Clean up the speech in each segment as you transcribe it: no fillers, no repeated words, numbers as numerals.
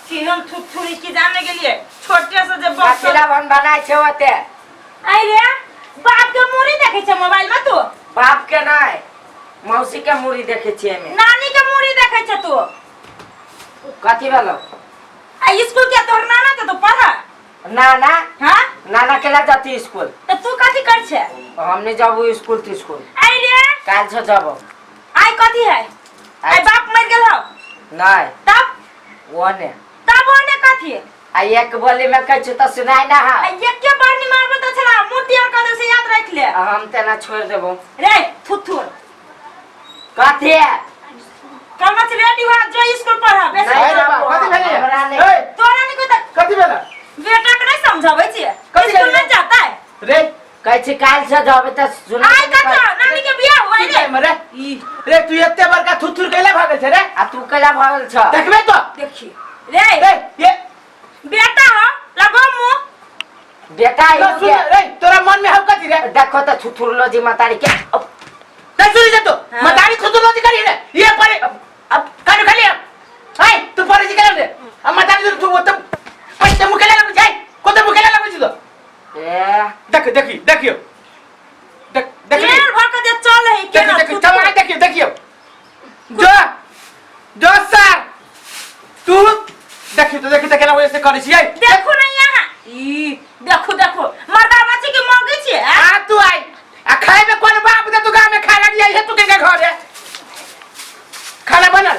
केहन थुथुरी की जाने गेलिए छोटे से जे बक्सा कथिला भन बनाय छै ओते आई रे बाप के मुड़ी देखै छै मोबाइल में तू बाप के नहि मौसी के मुड़ी देखै छियै एहिमे नानी के मुड़ी देखै छै तू कथी भेलो आ स्कूल के तोहर नाना के तो पढ़ नाना हाँ नाना केला जाती स्कूल तो तू कथी कर छे हम नहीं जाबू स्कूल तो स्कूल आई रे काल से जाबो आई कथी है आई बाप मर गेल हो नहीं तब वो ने तब ओने कथी आ एक बोली में कहै छी तऽ सुनाय ना आ है एके बार नहीं मारबो तो छला मूर्ति और कदम से याद रख ले आ हम तेना छोड़ देबो रे थुथुर कथी है कमच रेडी हुआ जो स्कूल पढ़ा बेसी नहीं अरे बाप, कथी भेलै? हमरा नहीं। ए, तोरा नहीं कोई तक कथी भेलै? बेटा के नहीं समझाबै छियै कथी स्कूल भेलै? में जाता है रे कहै छी काल्हि से जाबे तऽ सुनाय आई कथा नानी के बियाह हुआ की रे टाइम रे रे तू एते बड़का थुथुर कैला भागल छै रे आ तू कैला भागल छ देखबे तो देखिए रे रे ये बेटा हो लगो मुंह बेटा तो ही सुन रे तोरा मन में हम कथी रे देखो तऽ थुथुरलो जी मतारी के अब नहीं सुनी जा तू हाँ। मतारी थुथुर लोजी करी रे ये पर अब कान खाली अब हाय तू पर जी करे रे अब मतारी तू वो तो पैसे मुकेला लगै छै को तो मुकेला लगै छै तो ए देख देखी देखियो देख देख पेड़ भर के जे चल है देखियो केना देखियो चल देखियो देखियो जो जो सर तू देखियो तो देखियो तो केना वजह से करै छियै देखू नहीं यहाँ ई देखू देखू मर्दा बच्ची के मौगी छियै आ? आ तू आई आ खाए में कोन बाप दे तू गाँव में खाना दिया है तू के घर है खाना बनल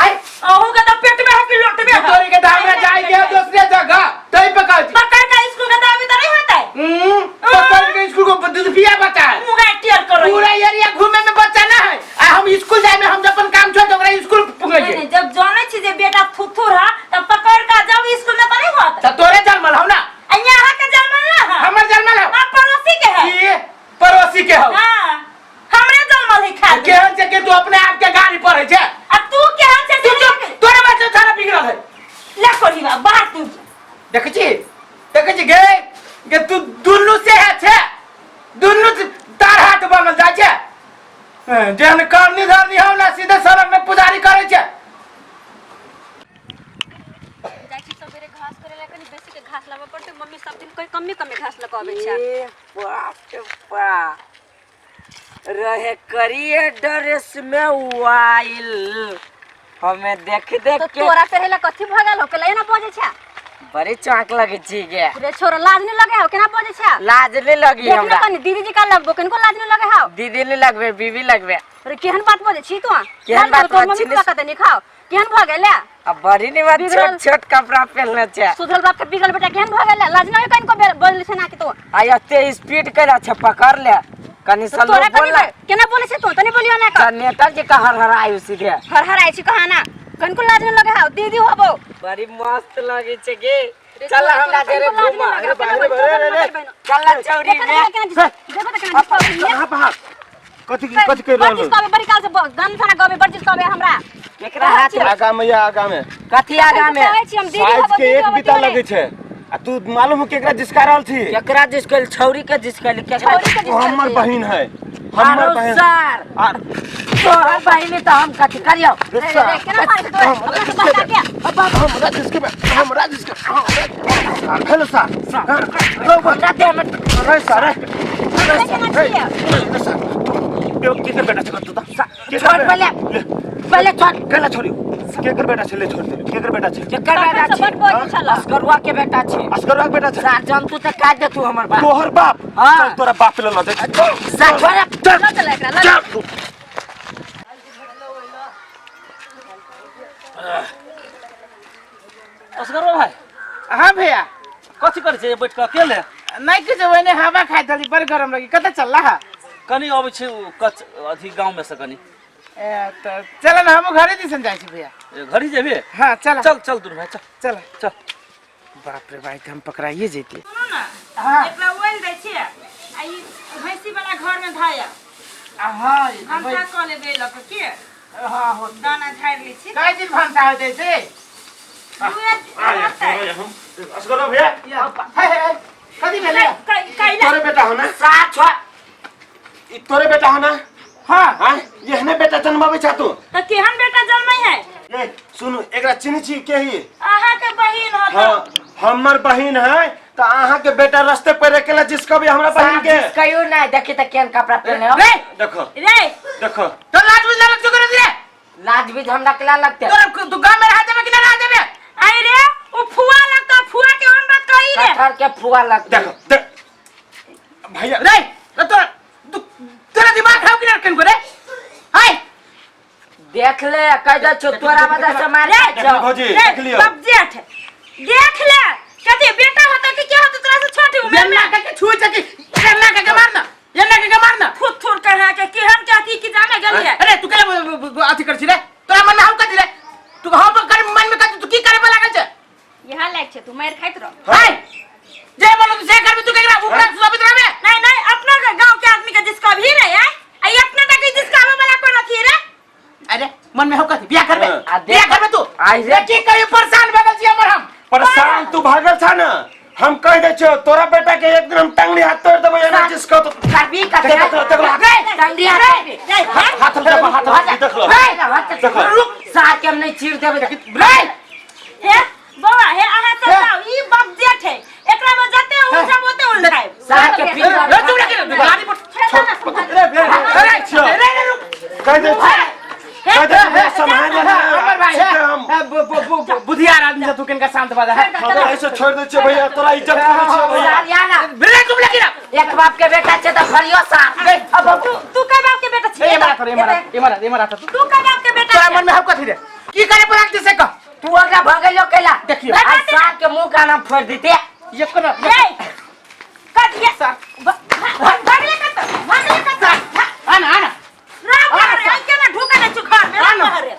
आय अहू के तो पेट में है कि लोट में है तोरी के दाम में जाई गया दूसरे जगह तई पे कहै छी पकड़ का स्कूल के दाबी तो नहीं होता है पकड़ के स्कूल को दूध पिया बता मुंह का टेर करो पूरा एरिया घूमे में बच्चा ना है आ हम स्कूल जाए में हम अपन काम छोड़ के ओकरा स्कूल पुगे नहीं, नहीं, जब जाने छी जे बेटा थुथुर है तब पकड़ का जब स्कूल में तो नहीं होता त तोरे जन्मल हौ ना आ यहाँ के जन्मल ना है हमर जन्मल हौ आ पड़ोसी के है ई पड़ोसी के हौ हाँ हमरे जन्मल है खा केहन छै कि तू अपने आप के गाड़ी पढ़े छै आ तू केहन छै तू चुप तोरे बच्चा थाना बिगड़ल है ले कोनी बा बाहर तू देखै छी देखै छी गे गे तू दुनू से है छै दुनू तार हाथ बनल जाइ छै जेहन करनी धरनी हौ ना सीधे सड़क में पुजारी करै छै जाइ छी सबेरे घास करे ला कनी बेसी के घास लाबऽ पड़तै मम्मी सब दिन कोई कमे कमे घास लऽ कऽ अबै छै ए बाप रे बाप रहे करिए ड्रेस में आइल हमें देख देख तो के तोरा पहिरे ला कथी भऽ गेल हो केला एना बजै छै बड़ी चाक लगे छी गे रे छोरा लाज नहीं लगे हो केना बजै छै लाज नहीं लगी देख ना हमरा कनी दीदी जी का लगबो कनको लाज नहीं लगे हो दीदी नहीं लगबे बीबी लगबे अरे केहन बात बजै छी तू केहन बात बजै छी? मम्मी कते नहीं खाओ केहन भऽ गेल अब बड़ी निमन बिगड़ल। छोट छोट कपड़ा पहनले छे सुधरल बाप के बिगड़ल बेटा केहन भऽ गेल लाज नहीं कनको बोल छै ना कि तू आ एते स्पीड केना छे पकड़ ले कनी तो सलो तोरा कनी बोल केना बोले छै तू तनी बोलियो ना कर नेता जी का हर हर आयु सीधे हर हर आई छी कहा ना कनको लाज नहीं लगे हो दीदी होबो बड़ी मस्त लगे छे गे चल हमरा जरे घूमा अरे बाहरे, बाहरे, रे, रे। चल चौरी में देखो त केना जिसका कहाँ पहाड़ कथी कथी कर रहल बर्जिश कहबे बड़ी काल से गाम थाना कहबे बर्जिश कहबे हमरा केकरा हाथ में आगा में या आगा में कथी आगा में कहै छी हम दीदी साइज होबो के दीदी एक होबो बीता तोरे। लगे छै आ तू मालूम हो केकरा जिसका रहल छी केकरा जिसकल छौरी के जिसकल केकरा छौरी के ओ हमर बहिन है हमर आरो बहिन सर आ तोहर बहिनी तो हम कथी करियो रे, रे, रे, केना मारै छै तोरे? अपना से बचा के। हमरा जिसके हमरा जिसके हेलो सर हमरा देह में अरे सर रे, केना छियै? केकर बेटा छै तू छोड़ पहले पहले छोड़ केला छोड़ियो केकर बेटा छै ले छोड़ दे केकर बेटा छै केकर बेटा तखन से छी बड बजै छल। असगरुआ के बेटा छी असगरवा के बेटा छै सार जंतु तऽ काट दे तू हमर बाप तोहर बाप हाँ। चल तोरा बाप ले ल दे सार छोड़ चल लऽ चल एकरा, लऽ चल। चल असगरो भाई हाँ भैया कथी करै छै बैठ कऽ अकेले नहीं कुछ ओने हवा खाइ दली बड़ गरम लगी कतऽ चलला हा कनि अबै छै ओ कच अथी गाँवमे से कनि ए त चल न हम घरे दिसन जाइ छी भैया ए, घरी जेबे हाँ चल चल चल दुनू भाई चल चल चल बाप रे भाई त हम पकड़ाइए जैती सुनू ने हाँ। एकरा ओलि दै छियै आ ई भैंसी वाला घर में धाया हाँ भनसा कऽ लेबै लऽ कऽ के हाँ हो दाना झाड़ि लै छी कई दिन भनसा होते से दुए होतै। असगरवा भैया हे हे कथी भेलै कैला तोरे बेटा हो ना सार छोड़ ई तोरे बेटा हो ना हाँ हाँ एहने बेटा जन्माबै छा तू तऽ केहन बेटा जन्मै है ए सुनू एकरा चिन्ह छी के ही अहाँ के बहिन हो हाँ हमर बहिन है तो अहाँ के बेटा रास्ते पर अकेला जिसका भी हमरा बहिन के कहियो नहीं देखी त केहन कपड़ा पहने हो रे देखो रे देखो तो लाज भी लगत करे रे लाज भी हमरा केला लगते तोरा तू गांव में रह देबे कि ना रह देबे अरे रे उ फुआ लगता फुआ के हम बात कही रे कटहर के फुआ लगते देखो देख भैया रे रे तोरा तू तेरा दिमाग खाओ कि ना केन को रे हाय देख ले कह दे छो तोरा वजह से मारे देख लो भौजी रे देख लियो बाप जेठ देख ले कथी बेटा होता कि क्या होता तोरा से छोटी उम्र में ये ना के छुए छकी ये ना के मारना ये ना के मारना थुर थुर कहा के केहन के अथी की जाने गेलिए अरे तू केला अथी कर छी रे तोरा मन में हम कथी रे तू हम कर मन में कथी तू की करे पर लागल छे यहाँ लायक छे तू मार खाइत रह हाय जे बोलो तू से करबी तू केकरा उपरा सुबह रहबे नहीं नहीं अपना के गांव के आदमी के जिसका भी रे है आई अपना तक जिसका आवे वाला कोन अथी रे अरे मन में हो कथी बियाह करबे हाँ। बियाह करबे तू आई रे। की करी परेशान भगल छी हमर हम परेशान तू भागल छा ना हम कह दे छियो तोरा बेटा के एक दिन हम टांगली हाथ तोड़ देबै एना जिसको तो करबी कथी देखो, देखो, देखो। टंगड़ी हाथ रे हाथ में हाथ में देख लो हाथ देखो। रुक सार के हम नहीं चीर देबे रे हे बौआ हे अहाँ सब जाओ ई बाप जेठ है एकरा में जते उलझब ओते उलझाएब सार के पीर रे तू रे गाड़ी पर छोड़ रे रे रे रे रुक कह दे कह दे हमरा सम्हार ले हमर भाई हम बुधियार आदमी तू किनका शांत बाजा है हम तो ऐसे छोड़ दे छियो भैया तोरा इज्जत करै छियो भैया सार या ना रे तुम लेकिन एक बाप के बेटा छे त फरियो सार अब तू तू के बाप के बेटा ए छी मारा ए मारा ए मारा ए मारा तू तू के बाप के बेटा तोरा मन में हम कथी रे की करे पर लागते से कह तू ओकरा भगेलो केला देखियो। आई सार के मुंह काना फोड़ देते ये कोना रे कर दिया भागले कत भागले कत आना आना राम रे आई के ना ढुका ना चुखा में आना। राम रे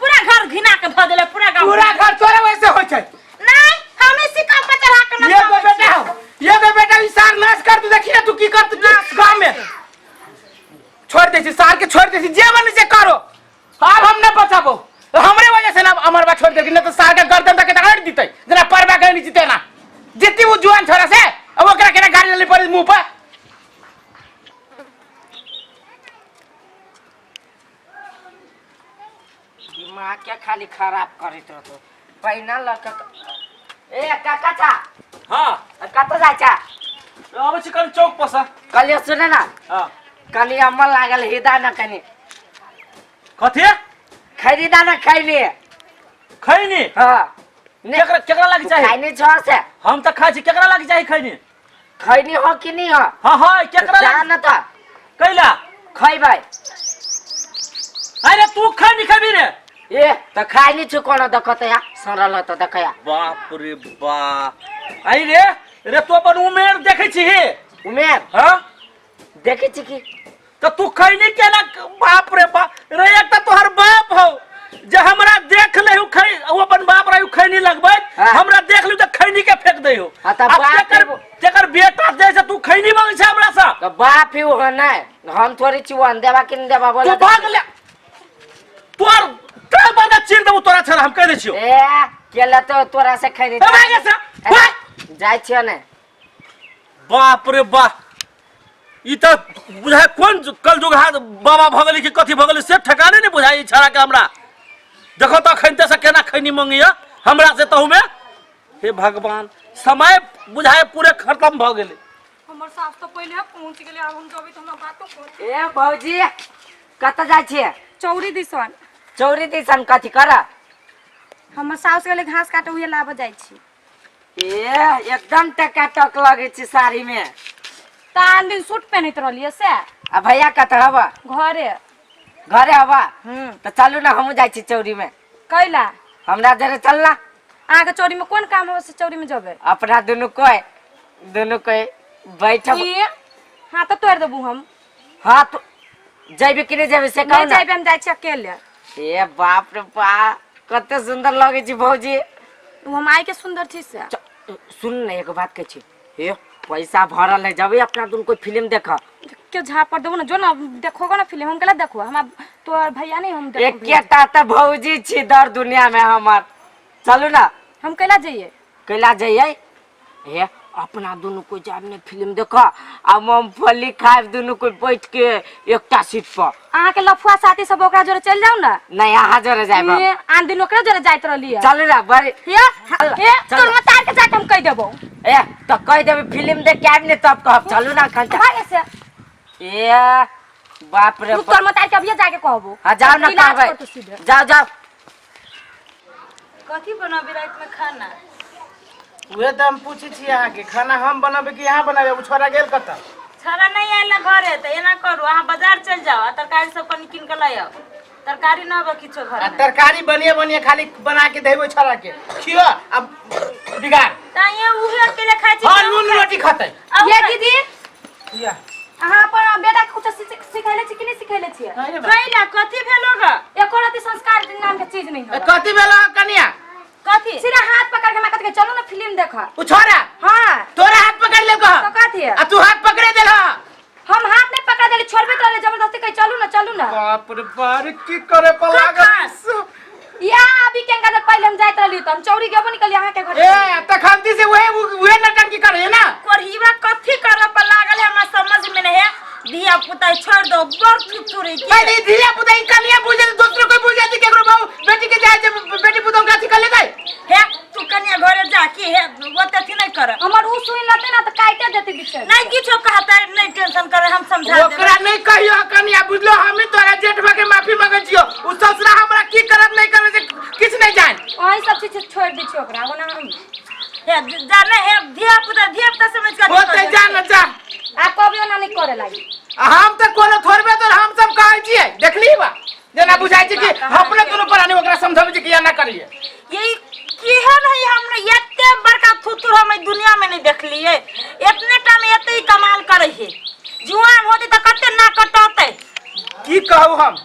पूरा घर घिना के भ देले पूरा गांव पूरा घर तोरा वैसे होय छै नहीं हम इसी काम पर चढ़ा के ना ये गो बेटा हो ये गो बेटा ई सार नाश कर तू देखी ना तू की कर तू गांव में छोड़ दे छी सार के छोड़ दे छी जे मन से करो अब हम ना बचाबो हमरे वजह से ना अमर बा छोड़ दे नहीं तो सार के गर्दन तक के दिते जना परबा के नहीं जीते ना जितती वो जुआन छोरा से अब ओकरा केना गाड़ी लेले पड़ी मुंह पर दिमाग के खाली खराब करैत रहतो पहिना लऽ के ए काका चा हाँ कतऽ जाइ छा अबै छी कनि चौक पर से कहलियो सुने ना हाँ कनि अम्मल लागल हिदा न कनि कथी खरीदा न खैली खैनी हाँ ने केकरा केकरा लागी चाही खैनी छौ से हम तऽ खाइ छी केकरा लागी चाही खैनी खैनी हो कि नहीं हो हाँ हाँ केकरा जा लागी न तऽ कैला खैबै अरे तू खैनी खेबी रे ए तऽ खाइ नहीं छु कोनो देखत या सड़ल तऽ देखया बाप रे बाप आई रे रे तू अपन उमेर देखै छी उमेर हाँ देखै छी की तऽ तू खैनी केना बाप रे बाप रे एक तऽ तोहर बाप हौ जे हमरा देख लेहु खै ओ अपन बाप रहु खैनी लगबैत हाँ। हमरा देख लेहु तऽ खैनी के फेंक दैहो हाँ, तऽ आ बाप तेकर तेकर बेटा दे से तू खैनी मांगै छै हमरा से तऽ बाप ही हो नहीं हम थोड़ी छी वन देबा कि नहीं देबा तू बोला भाग ले तोर तोर बंदा चीर देबो तोरा छला हम कह दै छियौ ए केला तो तोरा से खैनी ए, भागे से भाग जाइ छियो ने बाप रे बाप ई तऽ बुझाय कोन कलयुग हाथ बाबा भऽ गेलै कि कथी भऽ गेलै से ठेकाने नहि बुझाय ई छड़ा के हमरा देखो तऽ अखन से केना खैनी मंगैया हमरा से तहूमे हे भगवान समय बुझाय पूरे खत्म भऽ गेलै हमर सास तऽ पहिले पहुँच गेलै आब हम जेबै तऽ हमरा बातो कर ए भौजी कतऽ जाइ छियै चौरी दिसन चौरी दिसन कथी कर हमर साउस गेलै घास काटे उहे लाबऽ जाइ छी ए एकदम टकाटक लगै छै साड़ी में तऽ आन दिन सूट पहिनैत रहलियै से आ भैया कतऽ हवा घरे घरे हवा तऽ चलू ने हमहूँ जाइ छी चौरी में कैला हमरा जरे चल ना अहाँके चौरीमे कोन काम हो से चौरीमे जेबै अपना दुनू कोई बैठब ई हाँ तऽ तोड़ि देबू हम हाँ तो जैबे कि नहीं जैबे से कहू नहि ना जायब हम जाइ छी अकेले ए बाप रे बा कते सुंदर लगे छी भौजी ओ हम आइ के सुंदर छी से सुन ने एगो बात कहै छी हे पैसा भरल है जबे अपना दुनू कोई फिल्म देख के झापड़ देबू ना जो ना देखोगे ना फिल्म हम केला देखो हमरा तोहर भैया नहीं हम देखो एकेटा तऽ भौजी छी दर दुनिया में हमर चलू ना हम कैला जाइए कैला जइयै हे अपना दुनू कोई जाब ने फिल्म देख आ मूंगफली खाब दुनू कोई बैठ के एकटा सीट पर। अहाँ के लफुआ साथी सब ओकरा जोरे चल जाऊ ना। नहीं, अहाँ जोरे जाब। ए, आन दिन ओकरा जोरे जाइत रहली है। चल रे बड़ी। ये ए, तोर मतार के जाके हम कह देबो। ए तो कह देबे, फिल्म देख के आबि ने तब कहब। चलू ना खंचा। भागे से। ए बाप रे। रुक, तोर मतार के अभिये जाके कहबो। हाँ जाओ ना, इलाज कहबै। करतो सीधे। जाओ जाओ। कथी बनाबी रात में खाना? उहे तऽ हम पूछै छी अहाँके, खाना हम बनाबे कि अहाँ बनाबे? ओ छोरा गेल कतऽ? छोरा नहीं आयल घरे, तऽ एना करू, अहाँ बाजार चलि जाओ आ तरकारी सब कनि कीन के लऽ आउ। तरकारी न हबे किछो घर आ में। तरकारी बनिए बनिए खाली बना के देबै छोरा के, खियो आ बिगाड़। तांये उहे अकेले खाइ छै। हाँ, नून रोटी खतै। अहूँ ये खाइ। दीदी, या। अहाँ अपन बेटा के कुछ सिखैले छी कि नहीं सिखैले छियै? नहीं रे बा। कैला कथी भेलो ग? एको रति संस्कार नाम के चीज नहीं ए, है। कथी भेलो कनिया? कथी? सीधा हाथ पकड़ के हमरा कथी, चलू ना फिल्म देख। उ छोरा? हाँ। तोरा हाथ पकड़ ले कह? तो कथी है? आ तू हाथ पकड़े देल? हम हाथ नहीं पकड़ देली, छोड़बे तो रहले, जबरदस्ती कही चलू ना चलू ना। बाप रे बाप, की करे पर लागल? या अभी केंगा दर पहले हम जाइत रहली त हम चौरी गेबो निकली अहाँ के घर। ए तखनती से वही वही नटंकी करे ना। कोढ़ीवा कथी करे पर लागल है, हमरा समझ में नहीं है। धिया पुता छोड़ दो, बड़ थुथुरी की। पहले धिया पुता ई कनिया बुझे, दोसरो कोई बुझे कि केकरो बाबू बेटी के जाए जे बेटी पुता के अथी कर ले गए। हे तू कनिया घरे जा की हे ओते अथी नहीं कर। हमर उ सुन लेते ना त काटे देती बिचारी। नहीं किछो कहता, नहीं टेंशन करे, हम समझा देबै। ओकरा नहीं कहियो कनिया, बुझलो? हमी तोरा जेठ के माफी मांगे छियो। उ ससुरा हमरा की करत नहीं करत से किछ नहीं जान। वही सब चीज छोड़ दै छी ओकरा, ओना हम हे जा नहीं, हे धिया पुता धिया पुता समझ के होते जा न जा। आ कभियो ना नहीं करे लागी। आ हम त कोनो थोड़बे तो हम सब कहै छियै, देखली बा जेना बुझाइ छै कि अपने दुनू प्राणी ओकरा समझाबै छै कि एना करिए। यही केहन है, हमने एते बड़का थुथुर हम एहि दुनिया में नहीं देखलिए। इतने टा में एते ही कमाल करे है, जुआन होते त कते ना कटते। की कहू, हम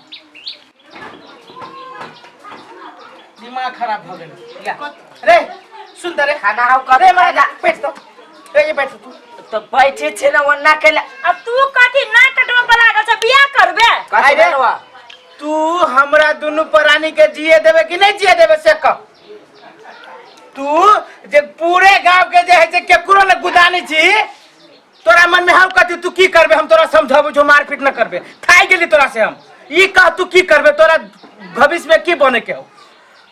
दिमाग खराब भ गेल। या रे सुन त रे। खाना हम रे कथी मारा खाना? बैठ तो रे, ये बैठ तू। तो बैठे छे ना ओन्ना के अब तू कथी ना कटवा पर लागल छ, बियाह करबे? कथी आइ रे। भेलवा? तू हमरा दुनू प्राणी के जिए देबे कि नहीं जिए देबे से कह। तू जे पूरे गांव के जे है से केकरो ने गुदानी छी, तोरा मन में हम कथी, तू की करबे? हम तोरा समझाबू जो मारपीट न करबे, खाई गेली तोरा से हम। ई कह तू की करबे, तोरा भविष्य में की बने के हो?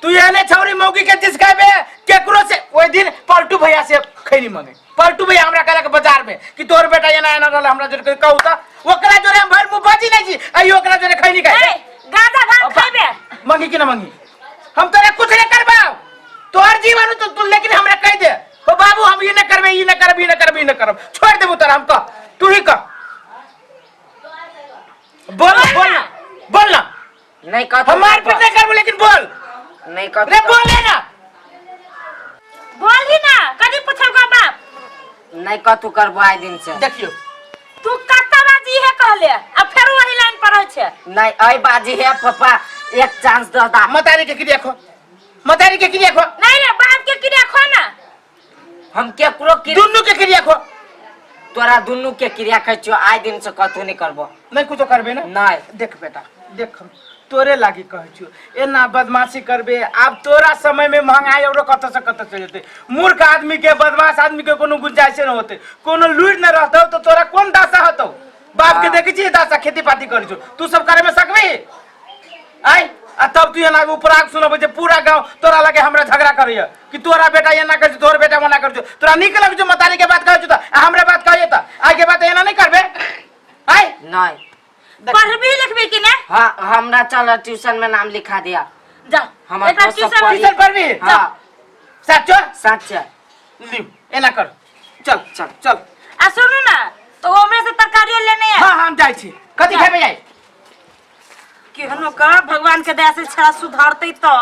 तू एहने छौरी मौगी के जिसकाबे केकरो से। ओहि दिन पलटू भैया से खैनी मंगे, पलटू भैया हमरा कहलक बाजार में कि तोर बेटा एना एना रहल हमरा जोरे, कहू त ओकरा जोरे हम भरि मुंह बजी नहीं छी, आइयो ओकरा जोरे खैनी खाइ। ए गांजा भांग खैबे? मंगी कि ना मंगी? हम तोरा कुछ नहीं करबाओ, तोहर जीवन तो तू, लेकिन हमरा कह दे हो बाबू, हम ई न करबे, ई न करब, ई न करब, ई न करब, छोड़ देबो तोरा हम। कह, तू ही कह, बोल ना, बोल ना, बोल ना। नहीं कथी हम मारपीट नहीं करबो, लेकिन बोल। नहीं कथी रे बोले ना। बोल ही ना, कथी पूछब गा बाप? नहीं कथू करबो आइ दिन से। देखियो तू कत्ता बाजी है कहले, अब फेर वही लाइन पर रह छे। नहीं ऐ बाजी है पापा, एक चांस दे दा। मतारी के क्रिया खो, मतारी के क्रिया खो। नहीं रे, बाप के क्रिया खो ना। हम केकरो कि दुनू के क्रिया खो। तोरा दुनू के क्रिया खाइ छियो, आइ दिन से कथू नहीं करबो। नहीं कुछो करबे ना? नहीं। देख बेटा देख, हम तोरे लागी कहै छियो, एना बदमाशी करबे आब तोरा समय में महंगाई औरो कतऽ से कतऽ चलि जेतै। मूर्ख आदमी के, बदमाश आदमी के कोनो गुंजाइशे न होतै, कोनो लुरि न रहतौ तऽ तोरा कोन दशा होतौ बाप के? देखै छियै दशा, खेती पाती करै छौ, तू सब करे में सकबही आइ? आ तब तू एना उपराग सुनबै जे पूरा गांव तोरा लगे हमरा झगड़ा करैया कि तोरा बेटा एना करै छौ, तोहर बेटा ओना करै छौ। तोरा नीक लगै छौ मतारी के बात कहै छौ तऽ आ हमरा बात कहैया तऽ आइ के बात एना नहि करबे आइ? नहीं। पढ़बी लिखबी कि नहीं? हाँ, हमरा चल ट्यूशन में नाम लिखा दिया। जा। हमर एकरा दोस्त सब ट्यूशन पढ़ी। ट्यूशन पढ़बी? हाँ। साचो? सच। लिव, एना कर, चल चल। चल। आ सुनू ना, तो ओमे से तरकारी लेने आ। हाँ, हम जाइ छी। कथी खेबै जाइ? केहनो का भगवान के दया से छड़ा सुधारते तो।